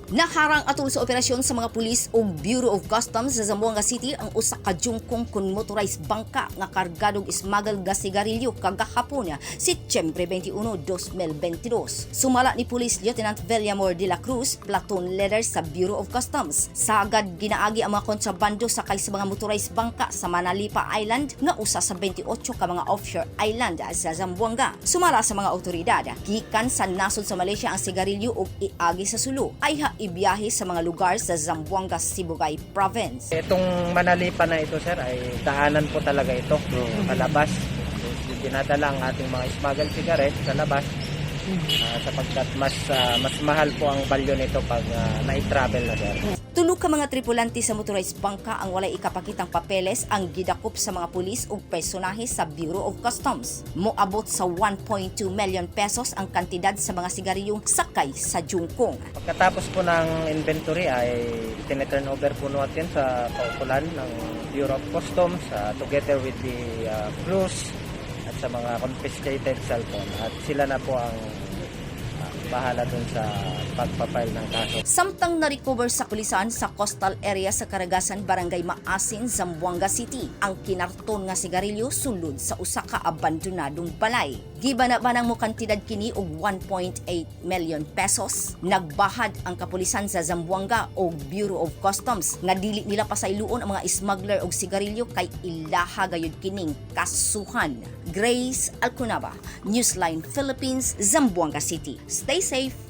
Naharang atol sa operasyon sa mga pulis ug Bureau of Customs sa Zamboanga City ang usa ka jungkong kun motorized bangka nga kargadong smuggle nga sigarilyo kagahapon, Setyembre 21, 2022. Sumala ni Police Lieutenant Villamor de la Cruz, platoon leader sa Bureau of Customs, sagad ginaagi ang mga kontrabando sakay sa mga motorized bangka sa Manalipa Island nga usa sa 28 ka mga offshore island sa Zamboanga. Sumala sa mga otoridad, gikan sa nasod sa Malaysia ang sigarilyo ug iagi sa Sulu ayha ibiyahe sa mga lugar sa Zamboanga Sibugay Province. Itong Manalipa na ito, sir, ay daanan po talaga ito palabas. So, dinadala ang ating mga smuggled cigarette sa labas sapagkat mas mahal po ang value nito pag na-travel na, sir. Tulo ka mga tripulante sa motorized bangka ang walay ikapakitang papeles ang gidakop sa mga pulis ug personahe sa Bureau of Customs. Moabot sa 1.2 million pesos ang kantidad sa mga sigarilyong sakay sa jungkong. Pagkatapos po ng inventory ay tineturn over po natin sa kaukulan ng Bureau of Customs together with the crews at sa mga confiscated cellphone, at sila na po ang bahala dun sa pagpa-file ng kaso. Samtang na-recover sa pulisan sa coastal area sa Karagasan, Barangay Maasin, Zamboanga City, ang kinarton nga sigarilyo sulod sa usa ka abandonadong balay. Gibana-banang mo kantidad kini og 1.8 million pesos. Nagbahad ang kapulisan sa Zamboanga og Bureau of Customs nga dili nila pasayloon ang mga smuggler og sigarilyo kay ilaha gayud kining kasuhan. Grace Alconaba, Newsline Philippines, Zamboanga City. Stay safe.